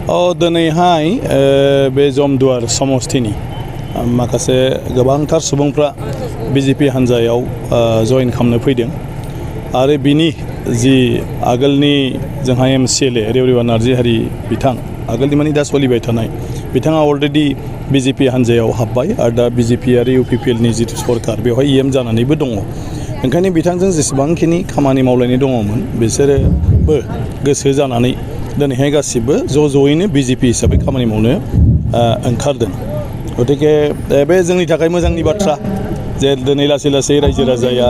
दिनैहाय बे जमदुवार समस्तिनि माखासे गोबांथार सुबुंफ्रा बिजेपि हान्जायाव जइन खालामनो फैदों आरो बिनि जि आगोलनि जोंहा एमसिएलए रेवरिबा नार्जिहारि बिथां आगोलनि माने दा सोलिबाय थानाय बिथाङा अलरेडि बिजेपि हान्जायाव हाबबाय आरो दा बिजेपि आरो इउपिपिएलनि जिथु सरकार बेवहाय इएम जानानैबो दङ। ओंखायनो बिथांजों जेसेबांखिनि खामानि मावलायनाय दङमोन बिसोरोबो गोसो जानानै दिनैहाय गासिबो ज'यैनो बिजेपि हिसाबै खामानि मावनो ओंखारदों। गतिके बे जोंनि थाखाय मोजांनि बाथ्रा जे दिनै लासै लासै रायजो राजाया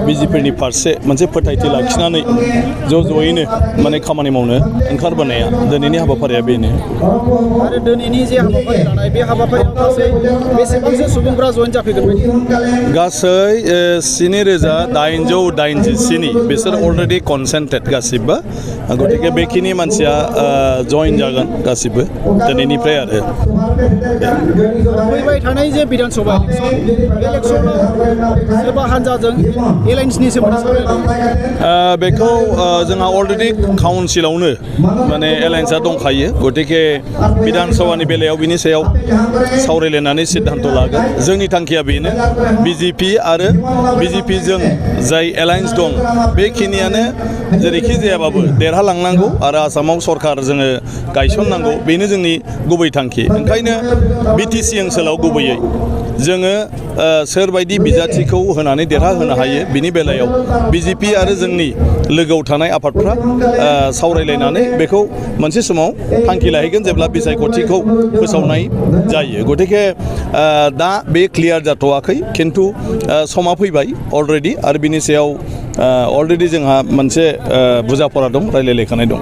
बिजेपिनि फारसे मोनसे फोथायथि लाखिनानै ज'यैनो माने खामानि मावनो ओंखारबोनाया दिनैनि हाबाफारिया बेनो। आरो दिनैनि जे हाबाफारि लानाय बे हाबाफारियाव गासै बेसेबांसो सुबुंफोरा जइन जाफैगोन बायदि? गासै 7,887 बिसोर अलरेडि कनसेन्टेड गासिबो। गतिके बेखिनि मानसिया जइन जागोन गासिबो दिनैनिफ्राय आरो। फैबाय थानाय जे बिधान सभा इलेक्सनाव सोरबा हान्जाजों एलायन्सनि सोमोन्दै सावरायदों बेखौ जोंहा अलरेडि काउन्सिलावनो माने एलायन्सआ दंखायो। गतिके बिधान सभानि बेलायाव बिनि सायाव सावरायलायनानै सिद्धान्त लागोन। जोंनि थांखिया बेनो बिजेपि आरो बिजेपिजों जाय एलायन्स दं बेखिनियानो जेरैखि जायाबाबो देरहालांनांगौ आरो आसामाव सरकार जोङो गायसननांगौ बेनो जोंनि गुबै थांखि। ओंखायनो बिटिसि ओनसोलाव गुबैयै जोङो सोरबायदि बिजाथिखौ होनानै देरहाहोनो हायो बिनि बेलायाव बिजेपि आरो जोंनि लोगोआव थानाय आफादफ्रा सावरायलायनानै बेखौ मोनसे समाव थांखि लाहैगोन जेब्ला बिसायख'थिखौ फोसावनाय जायो। गतिके दा बे क्लियार जाथ'वाखै खिन्थु समा फैबाय अलरेडि आरो बिनि सायाव अलरेडि जोंहा मोनसे बुजाफोरा दं रायलायलायखानाय दं।